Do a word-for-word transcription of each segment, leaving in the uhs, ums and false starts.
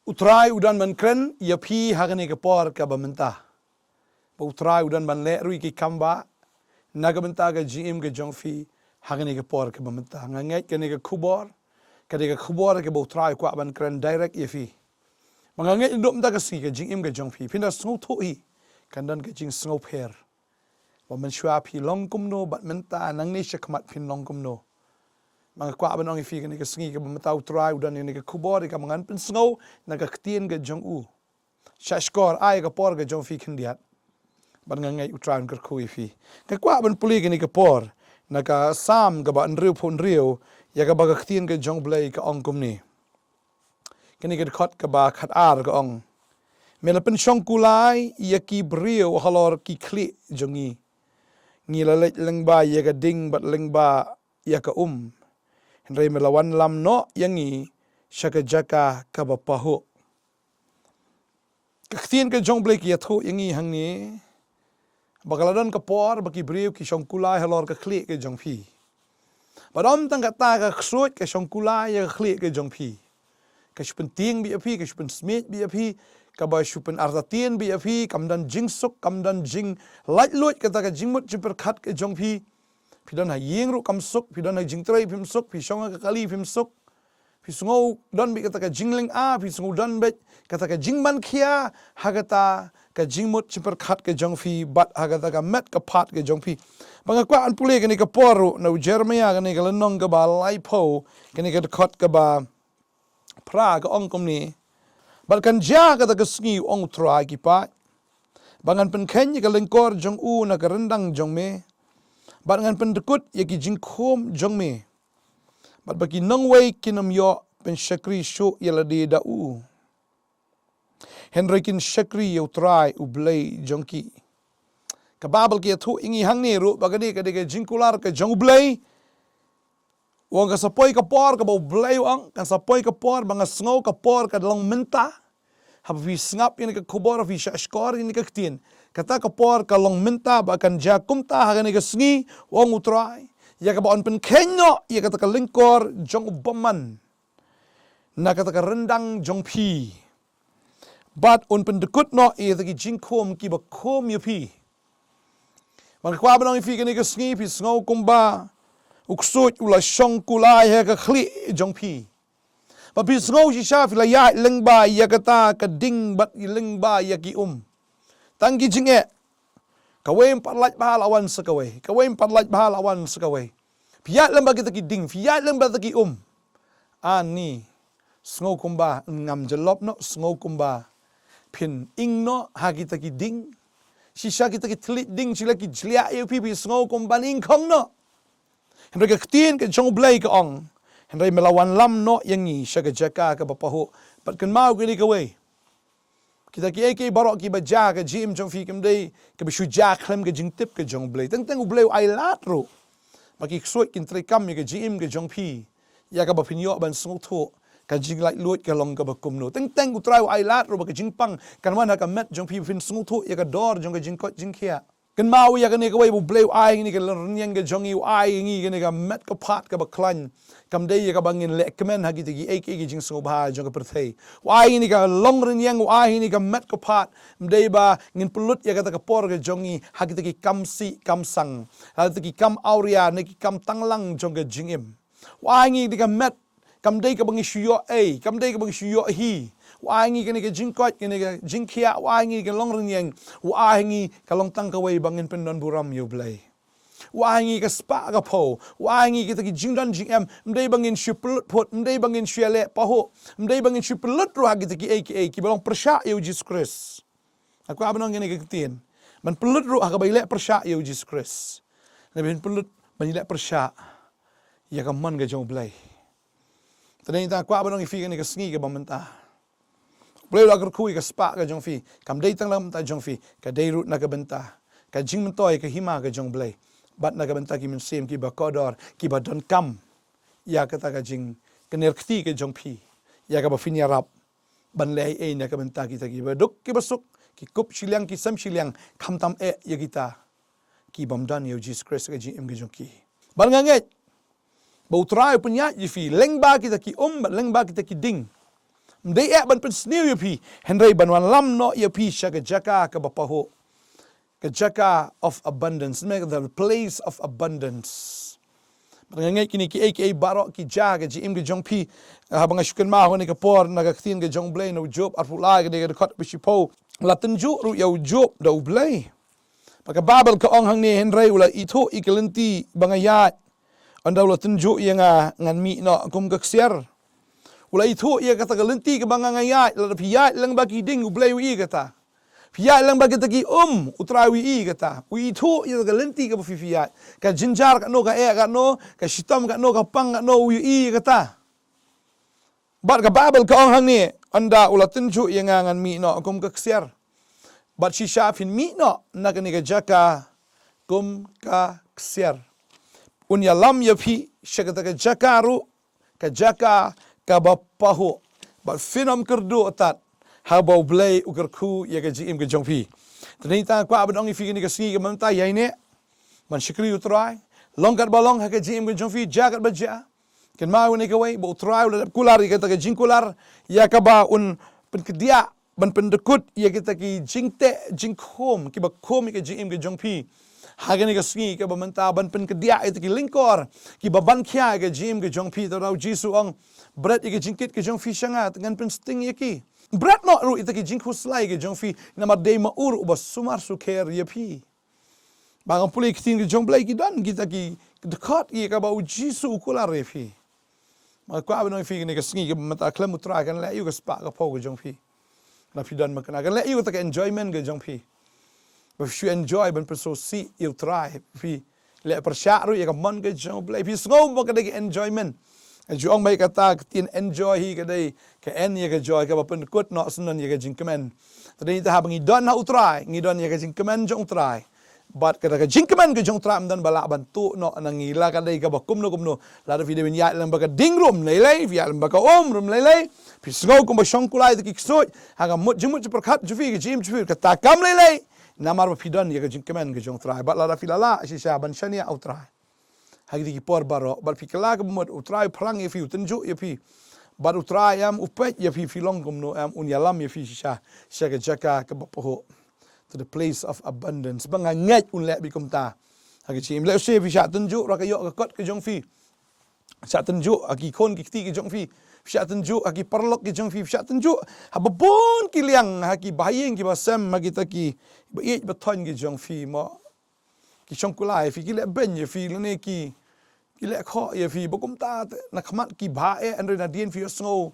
U Trai u don ban kren ïa phi ha kane ka por kaba mynta. Ba U Trai u don ban leh ruh ïa ki kam ba na ka bynta ka jingim ka jong phi ha kane ka por kaba mynta. Nga ngeit kane ka khubor, kane ka khubor kaba U Trai u kwah ban kren direct ïa phi. Ba nga ngeit naduh mynta ka sngi ka jingim ka jong phi, phin da sngewthuh hi, kan don ka jingsngewpher. Ba mynshuwa phi long kumno bad mynta nangne shakhmat phin long kumno. Ba nga kwah ban ong ïa phi kane ka sngi kaba mynta U Trai u don ïa kane ka khubor ïa kaba ngan pynsngew na ka ktien ka jong u. Shah shkor ai ka por ka jong phi khyndiat. Bad nga ngeit U Trai un kyrkhu ïa phi. Nga kwah ban pule kane ka por na ka Salm kaba hynriewphew hynriew, ïa kaba ka ktien ka jong U Blei ka ong kumne. Kane ka dkhot kaba khatar ka ong: Me la pynshongkulai ïa ki briew halor ki khlieh jong ngi. Ngi la leit lyngba ïa ka ding bad lyngba ïa ka um, hynrei me la wanlam noh ïa ngi sha ka jaka kaba pahuh. Ka ktien ka jong U Blei ka ïathuh ïa ngi hangne ba ka la don ka por ba ki briew ki shongkulai halor ka khlieh ka jong phi. Bad ym tang kata, ka ksuid ka shongkulai ïa ka khlieh ka jong phi. Ka shu pyntieng beit ïa phi, ka shu pynsmiej beit ïa phi, kaba shu pynartatien beit ïa phi, kam don jingsuk, kam don jinglaitluid kata ka jingmut jingpyrkhat ka jong phi. Phi don ha ïing ruh kam suk, phi don ha jingtrei phim suk, phi shong ha ka kali phim suk. Phi sngew don beit kata ka jinglynga, phi sngew don beit kata ka jingmankhia ha kata ka jingmut jingpyrkhat ka jong phi bad ha kata ka met ka phad ka jong phi. Ba nga kwah ban pule kane ka por ruh na u Jeremiah kane ka lynnong kaba laiphew, kane ka dkhot kaba phra ka ong kumne: Bad kan jia ha kata ka sngi, u ong U Trai ki paid, ba ngan pynkheiñ ïa ka lyngkor jong u na ka ryndang jong me, bad ngan pyndkut ïa ki jingkhum jong me, bad ba ki nongwei kin ym ïoh pynshakri shuh ïa lade da u, hynrei kin shakri ïa U Trai U Blei jong ki. Ka Baibl ka ïathuh ïa ngi hangne ruh ba kane ka dei ka jingkular ka jong U Blei. U ong kan sa poi ka por kaba U Blei u ong, kan sa poi ka por ba nga sngew ka por ka long mynta. Haba phi sngap ïa kane ka khubor, phi shah shkor ïa kane ka ktien. Kata ka por ka long mynta ba kan jia kumta ha kane ka sngi, u ong U Trai, ïa kaba un pynkheiñ noh ïa kata ka lyngkor jong u bymman na kata ka ryndang jong phi. Bad un pyndkut noh ïa kita ki jingkhum kiba khum ïa phi. Ba nga kwah ban ong ïa phi kane ka sngi, phi sngew kumba u ksuid u la shongkulai ha ka khlieh jong phi. Ba phi sngew shisha phi la ïaid lyngba ïa kata ka ding bad lyngba ïa ki um. Tang ki jingeh. Kawei ym pat lait bha la wan sa kawei, kawei ym pat lait bha la wan sa kawei. Phi ïaid lyngba kita ki ding, phi ïaid lyngba kita ki um. Ani, sngew kumba ngam jyllop noh, sngew kumba phin ing noh ha kita ki ding. Shisha kita ki thylliej ding shisha ki jliah ïa phi, phi sngew kumba ing khong noh. Hynrei ka ktien ka jong U Blei ka ong, hynrei me la wanlam noh ïa ngi sha ka jaka kaba pahuh. Bad kynmaw kane kawei, kita kiei kiei baroh kiba jia ha ka jingim jong phi kim dei kaba shu jia khlem ka jingtip ka jong U Blei. Teng teng U Blei u ailad ruh ba ki ksuid kin treikam ïa ka jingim ka jong phi, ïa kaba phin ïoh ban sngewthuh ka jinglaitluid ka long kaba kumno. Teng teng U Trai u ailad ruh ba ka jingpang kan wan ha ka met jong phi, phin sngewthuh ïa ka dor jong ka jingkoit jingkhiah. Kynmaw ïa kane kawei ba U Blei u ai ngi kane ka longrynïeng ka jong ngi, u ai ngi kane ka met ka phad kaba khlaiñ. Kam dei ïa kaba ngin leh kmen ha kita kiei kiei ki jingsngewbha jong ka pyrthei. U ai ngi ka longrynïeng, u ai ngi ka met ka phad. Ym dei ba ngin pynlut ïa kata ka por ka jong ngi ha kita ki kam sih kam sang, ha kita ki kam awria ne ki kam tanglang jong ka jingim. U ai ngi kane ka met, kam dei kaba ngi shu ïoh ei, kam dei kaba ngi shu ïoh hi. U ai ngi kane ka jingkoit, kane ka jingkhiah, u ai ngi ka longrynïeng, u ai ngi ka long tang kawei ba ngin pyndon burom ïa U Blei. U ai ngi ka spah ka phew, u ai ngi kita ki jingdon jingem, ym dei ba ngin shu pynlut phut, ym dei ba ngin shu ïaleh pahuh, ym dei ba ngin shu pynlut ruh ha kita kiei kiei kiba long pyrshah ïa U Jisu Khrist. Nga kwah ban ong kane ka ktien, ban pynlut ruh ha kaba ïaleh pyrshah ïa U Jisu Khrist. Naba pynlut ban ïaleh pyrshah ïa ka mon ka jong U Blei. Te dei nangta nga kwah ban ong ïa phi kane ka sngi kaba mynta, U Blei u la kyrkhu ïa ka spah ka jong phi. Kam dei tang na ka bynta jong phi, ka dei ruh na ka bynta ka jingmyntoi ka hima ka jong U Blei, bad na ka bynta ki mynsiem kiba kordor, kiba donkam ïa kata ka jingkner kti ka jong phi, ïa kaba phin ïarap ban leh ei ei na ka bynta kita kiba duk kiba suk, ki kup shiliang ki sem shiliang, khamtam eh ïa kita ki bym don ïa U Jisu Khrist ha ka jingim ka jong ki. Bad nga ngeit ba U Trai u pynïaid ïa phi lyngba kita ki um bad lyngba kita ki ding. Ym dei eh ban pynsniew ïa phi, hynrei ban wanlam noh ïa phi sha ka jaka kaba pahuh. Ka jaka of abundance, ne the place of abundance. Bad nga ngeit kine kiei kiei baroh ki jia ha ka jingim ka jong phi. Haba nga shu kynmaw ha kane ka por na ka ktien ka jong U Blei na u Job arphew lai, ka dei ka dkhot ba shiphew. La tynjuh ruh ïa u Job da U Blei. Bad ka Baibl ka ong hangne, hynrei u la ithuh ïa ka lynti ba nga ïaid, ynda u la tynjuh ïa nga ngan mih noh kum ka ksiar. U la ithuh ïa kata ka lynti kaba nga nga ïaid, lada phi ïaid lyngba ki ding, U Blei u ïohi kata. Phi ïaid lyngba kita ki um, U Trai u ïohi kata. U ithuh ïa ka lynti kaba phi phi ïaid. Ka jynjar katno, ka eh katno, ka shitom katno, ka pang katno, u ïohi ïa kata. Bad ka Baibl ka ong hangne, ynda u la tynjuh ïa nga ngan mih noh kum ka ksiar. Bad shisha phin mih noh na kane ka jaka kum ka ksiar. Un ïalam ïa phi sha kata ka jaka ruh, ka jaka kaba pahuh. Bad phin ym kyrduh tad haba U Blei u kyrkhu ïa ka jingim ka jong phi. Te nangta nga kwah ban ong ïa phi kane ka sngi kaba mynta, ïaineh ban shakri U Trai. Long katba long ha ka jingim ka jong phi, jia katba jia, kynmaw ïa kane kawei, ba U Trai u la dep kular ïa kata ka jingkular ïa kaba un pynkdiah, ban pyndkut ïa kita ki jingteh jingkhum kiba khum ïa ka jingim ka jong phi ha kane ka sngi kaba mynta, ban pynkdiah ïa kita ki lyngkor kiba ban khia ïa ka jingim ka jong phi. Te U Jisu u ong, bret ïa ka jingkit ka jong phi sha nga, te ngan pynsting ïa ki. Bret noh ruh ïa kita ki jingkhuslai ka jong phi, namar dei ma u ruh uba sumar sukher ïa phi. Ba ngam pule ktien ka jong U Blei, ki don kita ki dkhot ïa kaba U Jisu u kular ïa phi. Nga kwah ban ong ïa phi kane ka sngi kaba mynta, khlem U Trai kan leh ïa u ka spah ka phew ka jong phi. Lada phi don makna, kan leh ïa u kata ka enjoyment ka jong phi. Ba phi shu enjoy ban pynsngewsih ïa U Trai, phi leh pyrshah ruh ïa ka mon ka jong U Blei. Phi sngew ba ka dei ka enjoyment. Nga ju ong ba ïa kata ka ktien enjoy hi ka dei ka en ïa ka joy kaba pynkut noh syndon ïa ka jingkmen. Te dei te haba ngi don ha U Trai, ngi don ïa ka jingkmen jong U Trai. Bad kata ka jingkmen ka jong U Trai ym don ba lah ban tuh noh na ngi, la ka dei kaba kumno kumno. Lada phi dei ban ïaid lyngba ka ding ruh ym lei lei, phi ïaid lyngba ka um ruh ym lei lei. Phi sngew kumba shong kulai ïa kita ki ksuid ha ka mut jingmut jingpyrkhat jong phi, ka jingim jong phi, kata kam lei lei. Namar ba phi don ïa ka jingkmen ka jong U Trai. Bad lada phi la lah shisha ban shaniah ha U Trai ha kita ki por baroh, bad phi kylla kaba mut, U Trai u phrang ïa phi, u tynjuh ïa phi. Bad U Trai em u peit ïa phi, phi long kumno em, un ïalam ïa phi shisha sha ka jaka kaba pahuh, to the place of abundance. Ba nga ngeit un leh beit kumta ha ka jingim. Lehse phi shah tynjuh ruh ha ka ïoh ka kot ka jong phi. Shah tynjuh ha ki khun ki kti ki jong phi. Shah tynjuh ha ki paralok ki jong phi. Shah tynjuh ha ba bun ki liang, ha ki bahaïing ki basem, ha kita ki baieit bathoiñ ki jong phi mo. Ki shong kulai ïa phi, ki leh beiñ ïa phi, lane ki, ki leh khoh ïa phi. Ba kumta te na khmat ki bha eh, hynrei nadien phi ïohsngew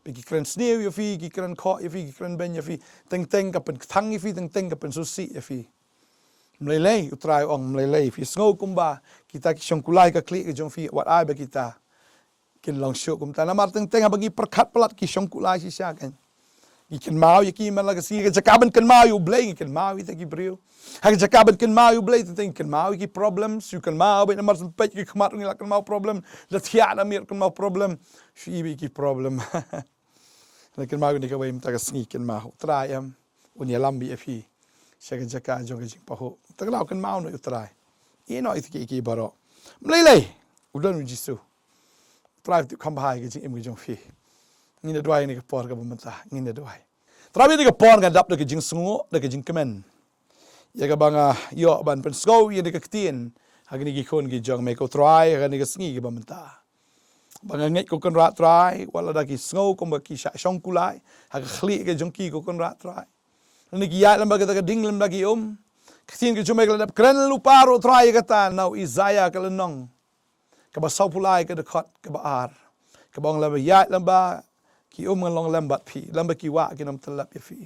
ba ki kren sniew ïa phi, ki kren khoh ïa phi, ki kren beiñ ïa phi. Teng teng ka pynkthang ïa phi, teng teng ka pynsngewsih ïa phi. Ym lei lei, U Trai u ong ym lei lei. Phi sngew kumba kita ki shong kulai ka khlieh ka jong phi, wat ai ba kita kin long shuh kumta. Namar teng teng haba ngi pyrkhat palat ki shong kulai shisha kan, ngi kynmaw ïa ki man la ka sngi. Ka jaka ban kynmaw ïa U Blei ngi kynmaw ïa kita ki briew. Ha ka jaka ban kynmaw ïa U Blei teng teng ngi kynmaw ïa ki problem. Shu kynmaw beit, namar shu peit ki khmat ngi la kynmaw problem. La thiah na miet kynmaw problem. Shu i beit ki problem. La kynmaw ïa kawei mynta ka sngi, kynmaw U Trai em un ïalam beit ïa phi sha ka jaka jong ka jingpahuh. Te kynmaw, kynmaw noh ïa U Trai. Ïeh noh ïa kita ki baroh. Ym lei lei, u don U Jisu. Trai u tip kham bha ïa ka jingim ka jong phi. Ngin da duwai ha kane ka por kaba mynta, ngin da duwai. Trai, ha kane ka por nga dap da ka jingsngewnguh, da ka jingkmen ïa kaba nga ïoh ban pynsngew ïa kane ka ktien ha kine ki khun ki jong me ko Trai, ha kane ka sngi kaba mynta. Ba nga ngeit ko Kynrad Trai, wat lada ki sngew kumba ki shah shong kulai ha ka khlieh ka jong ki ko Kynrad Trai, lane ki ïaid lyngba kata ka ding lyngba ki um, ka ktien ka jong me ka la dep kren lypa ruh Trai ïa kata na u Isaïah ka lynnong kaba sawphew lai, ka dkhot kaba ar, kaba ong, lada ïaid lyngba ki um ngan long lem bad phi, lyngba ki wah kin ym tyllep ïa phi.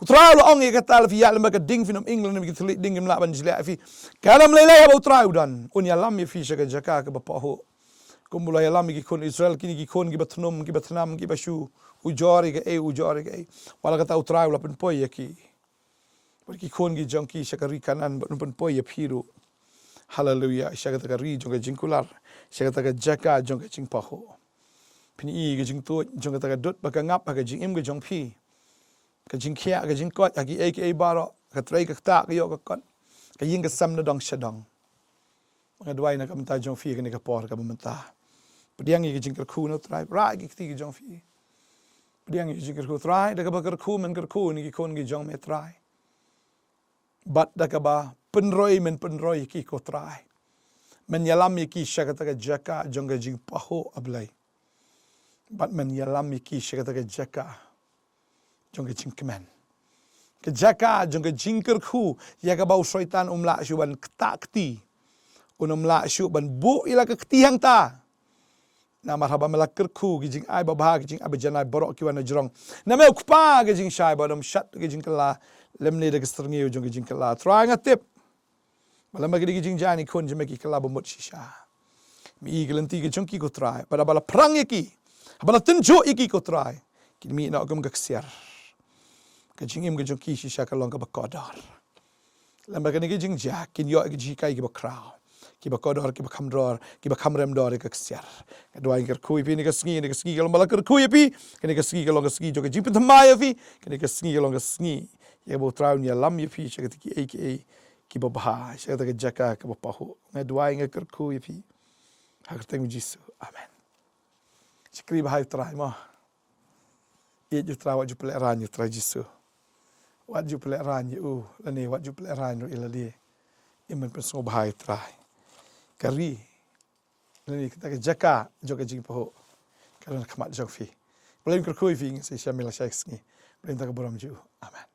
U Trai u la ong ïa kata, lada phi ïaid lyngba ka ding phin ym ing, lane ki thylliej ding kim lah ban jliah ïa phi. Kan ym lei lei, haba U Trai u don, un ïalam ïa phi sha ka jaka kaba pahuh. Kumba u la ïalam ïa ki khun Israel, kine ki khun kiba thnum, kiba thnam, kiba shu ujor ïa kaei, ujor ïa kaei. Wat la kata U Trai u la pynpoi ïa ki bad ki khun ki jong ki sha ka ri Kanaan, bad un pynpoi ïa phi ruh. Haleluia. Sha kata ka ri jong ka jingkular, sha kata ka jaka jong ka jingpahuh. Phin i ka jingtuid jong kata ka dud ba ka ngap ha ka jingim ka jong phi. Ka jingkhiah, ka jingkoit, ha kiei kiei baroh, ka trei ka ktah, ka ïoh ka kot, ka ïing ka sem na dong sha dong. Nga duwai na ka bynta jong phi ha kane ka por kaba mynta. Pdiang ïa ka jingkyrkhu na U Trai, rah ïa ki kti ki jong phi. pdiang ïa ka jingkyrkhu Trai, da kaba kyrkhu men kyrkhu ïa ki khun ki jong me Trai. Bad da kaba pynroi men pynroi ïa ki ko Trai. Men ïalam ïa ki sha kata ka jaka jong ka jingpahuh A Blei. Bad men ïalam ïa ki sha kata ka jaka jong ka jingkmen. Ka jaka jong ka jingkyrkhu, ïa kaba u Soitan um lah shuh ban ktah kti. Un um lah shuh ban buh ïa la ka kti hangta. Namar haba me la kyrkhu ki jingai babha, ki jingai bajanai baroh ki wan na jrong. Na me u kpa ka jingshai ba ym shad ka jingkylla, lymne da ka syrngiew jong ka jingkylla. Trai nga tip ba lem bad kine ki jingjia ki khun jong me ki kylla ba mut shisha. Me ïohi ka lynti ka jong ki ko Trai, bad haba la phrang ïa ki, haba la tynjuh ïa ki ko Trai, kin mih noh kum ka ksiar. Ka jingim ka jong ki shisha ka long kaba kordor. Lem bad kine ki jingjia kin ïoh ïa ki jinghikai kiba khraw, kiba kordor, kiba kham dor, kiba kham rem dor ïa ka ksiar. Nga duwai nga kyrkhu ïa phi kane ka sngi, kane ka sngi ka long ba la kyrkhu ïa phi, kane ka sngi ka long ka sngi jong ka jingpynthymmai ïa phi, kane ka sngi ka long ka sngi ïa kaba u Trai un ïalam ïa phi sha kata kiei kiei kiba bha, sha kata ka jaka kaba pahuh. Nga duwai nga kyrkhu ïa phi ha ka kyrteng u Jisu. Amen. Shakri Baha ïa u Trai mo. Ïeit ïa u Trai, wat ju pynlehraiñ ïa u Trai Jisu. Wat ju pynlehraiñ ïa u, lane wat ju pynlehraiñ ruh ïa lade. Ïa men pynsngewbha ïa u Trai. Ka ri, lane kata ka jaka jong ka jingpahuh ka don ha khmat jong phi. Blei un kyrkhu ïa phi, ngin sa ïashem lashai ka sngi. Blei un ai ka burom jong u. Amen.